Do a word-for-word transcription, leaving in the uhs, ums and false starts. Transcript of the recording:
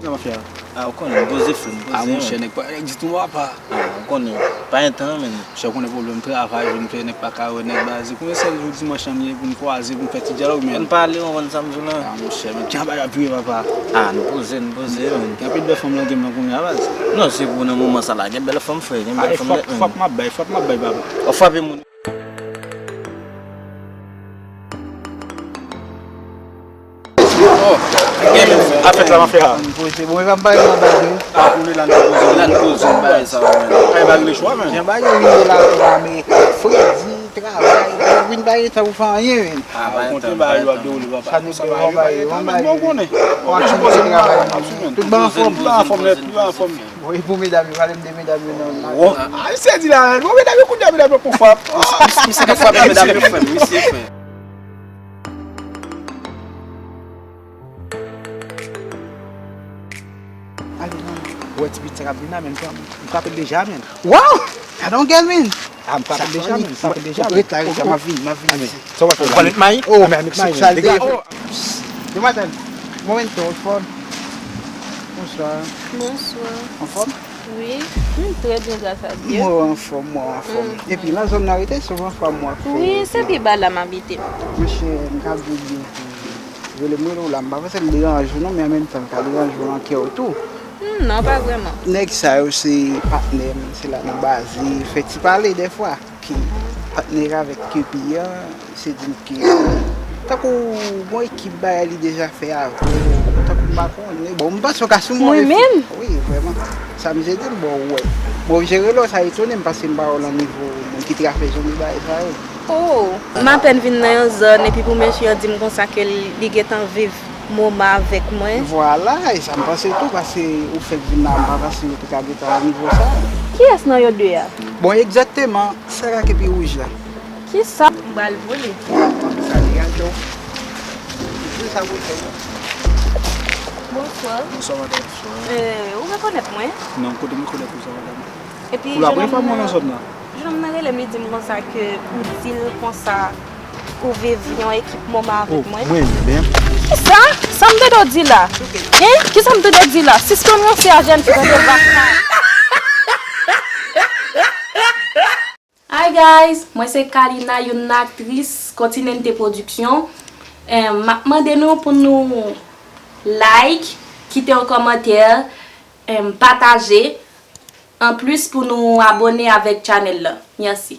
Sa mafya. Ah, ou konnen, m poze frè m, poze. Ah, monchè, nèg pa, nèg di tou papa. Ah, ou konnen, pa gen tan, menn. Monchè, ou konnen pwoblèm travay, vin fè nèg pa ka wè nèg baze. Konbyen sèl jou dimanch lan m ye pou n kwaze, pou n fè ti dyalòg, menn? Ann pale, ou konprann sa m di w lan? Ah, monchè, menn, ki bagay ap vire, papa? Ah, nou poze, nou poze, menn. Gen anpil bèl fanm nan game lan kounye a, baz. Non, se pou nan moman sa la, gen bèl fanm, frè, gen bèl fanm nèt, menn. Frap m ap bay, frap m ap bay, papa. Ou frape moun. Oh, gen men frè. Afè sa mafya. Bon, se bon, e pa m pa gen bagay. Ah, pou nou la, nou poze. La, nou poze, bagay sa, menn. Ay, bagay le chwa, menn. Jan bagay yo rive la, tou la, men fredi, travay, ou vin pa gen tan pou fè anyen, menn. Ah, pa gen tan, pa gen tan. Bagay yo ap dewoule, papa. Sa nou gen, bagay yo, bagay yo. Bon, konnen. Ou ap chanje travay. Tout ban anfòm. Tout ban anfòm, nèt, tout ban anfòm. Bon, e pou medam yo, pale m de medam yo nan. Wo. Ayisyen di la, bon, medam yo kounye a, medam yo pou frap. Misye ka frape medam yo, frè m, misye, frè. Ale, man. Ou wè ti pitit sa k ap vin la, menn, m frape l deja, menn. Wow! Gadon gèl, menn. Ah, m frape l deja, menn, m frape l deja, menn. Ret la, ret la, m ap vini, m ap vini. Sa w ap fè la? Ou pral met mayi? Oh, men met mayi, menn. Degaje. Demoiselle, momento, anfòm? Bonsoir. Bonsoir. Anfòm? Wi, m trè byen, gras a Dye. Mwen anfòm, mwen anfòm. Epi, nan zòn nan rete, se anfòm mwen ap fè. Wi, se pi ba la m abite. Monchè, m ka di w byen. Rele m, rele w la, m pa panse m deranje w non, men an menm tan, m ka deranje w nan kè w tou. Hmm, non, pa vrèman. Nèg sa yo se patnè m, se la nou baze, fè ti pale dèfwa. Ki patnè avèk kepi an, se di m ke tankou gon ekip bagay li deja fè avè w, tankou m pa konnen. Bon, m panse w ka sou mwen. Mwen menm? Wi, vrèman. Sa misye di m, bon, ou wè. Mwen oblije rele w, sa etone m paske m pa wè w nan nivo moun ki te ka fè jan de bagay sa yo. Oh, m apèn vin nan yon zòn epi pou mesye an di m konsa ke li gentan viv moman avèk mwen. Vwala, e sa m panse tou, paske ou fèk vin la, m pa panse yo te ka gentan nan nivo sa. Kiyès nan yo de a? Bon, egzakteman, sa k ak epi wouj la. Kisa? M pral pou li. Sa degaje w. Di sa pou fè. Bonswa. Bonswa, madanm. Euh, ou rekonèt mwen? Non, kote m rekonèt ou sa, madanm? Epi, pou la premye fwa mwen nan zòn nan. Jennonm nan rele m, li di m konsa ke ou di l konsa ou viv yon ekip moman avèk mwen. Oh, mwen menm. Kisa? Sa m tande w di la? Hein? Kisa m tande w di la? Sispann ranse a jèn fi tande w baka. Hi guys, mwen se Kalina, youn nan aktris Continente Production. Em, m ap mande nou pou nou like, kite yon kòmantè, em, pataje. Anplis, pou nou abòne avèk channel la. Mèsi.